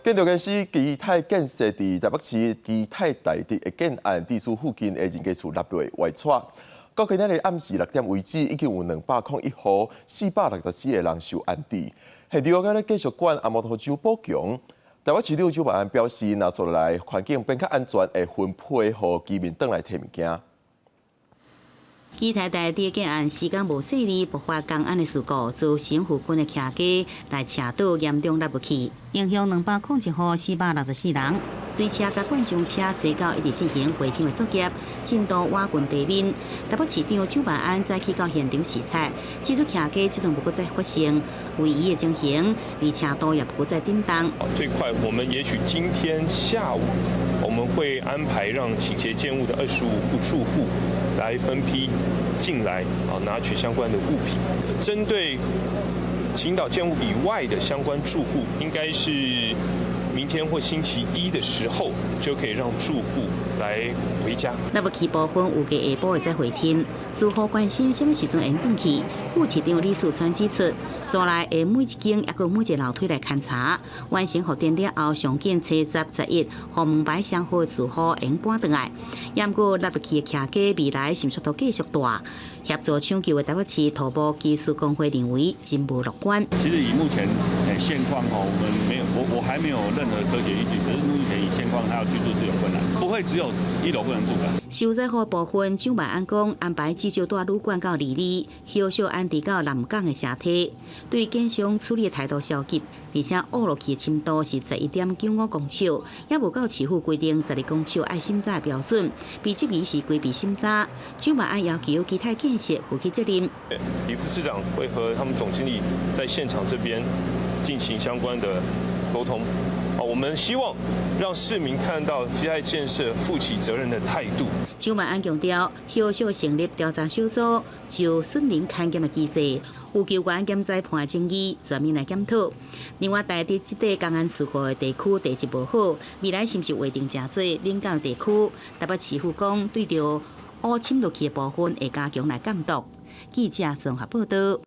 建築公司基泰建設佇台北市基泰大直的建案地處附近的人家厝落落壞掣。到今仔日暗時6點為止，已經有201戶464個人受安置。現場閣咧繼續管阿摩托舟補強。台北市長蔣萬安表示，若接落來環境變較安全，會分批予居民轉來提物件。基泰大直建案時間無細膩，爆發工安的事故，造成附近的徛家大斜道嚴重落入去，影響201戶464人。水車佮灌漿車西到一直進行回填的作業，進度倚近地面。台北市長蔣萬安早起到現場視察，指出徛家這陣無閣再發生位移的情形，而斜度也無閣再振動。最快我們也許今天下午，我們會安排讓傾斜建物的25戶住戶來分批進來啊，拿取相關的物品。針對傾倒建物以外的相關住戶，應該是明天或星期一的時候，就可以讓住戶來回家。那麼其部分預計下晡會再回填。住戶關心啥物時陣會轉去？副市長李四川指出，所來會每一間抑閣每一個樓梯來勘查，完成復電了後，上緊初十、十一，予門牌相好的住戶會搬轉來。毋過落入去的徛家未來是毋是都繼續大？協助搶救的台北市土木技師公會認為真無樂觀。其實以目前現況吼，我們沒有，我還沒有任何科學依據。可是目前以現況，他要居住是有困難，不會只有一樓不能住的。受災戶部分，蔣萬安講安排至少帶旅館到二里，後續安置到南港的社區。對建商處理的態度消極，而且挖落去的深度是11.95公尺，也無到市府規定12公尺愛審查的標準，被質疑是規避審查。蔣萬安要求基泰建設負起責任。李副市長會和他們總經理在現場這邊進行相關的溝通。啊，我們希望讓市民看到基泰建設負起責任的態度。蔣萬安強調，後續成立調查小組，就損鄰勘檢的機制，有球員檢裁判爭議，全面來檢討。另外，台北這塊工安事故的地區地質無好，未來是毋是劃定成做敏感地區？台北市府講，對著烏侵落去的部分會加強來監督。記者綜合報道。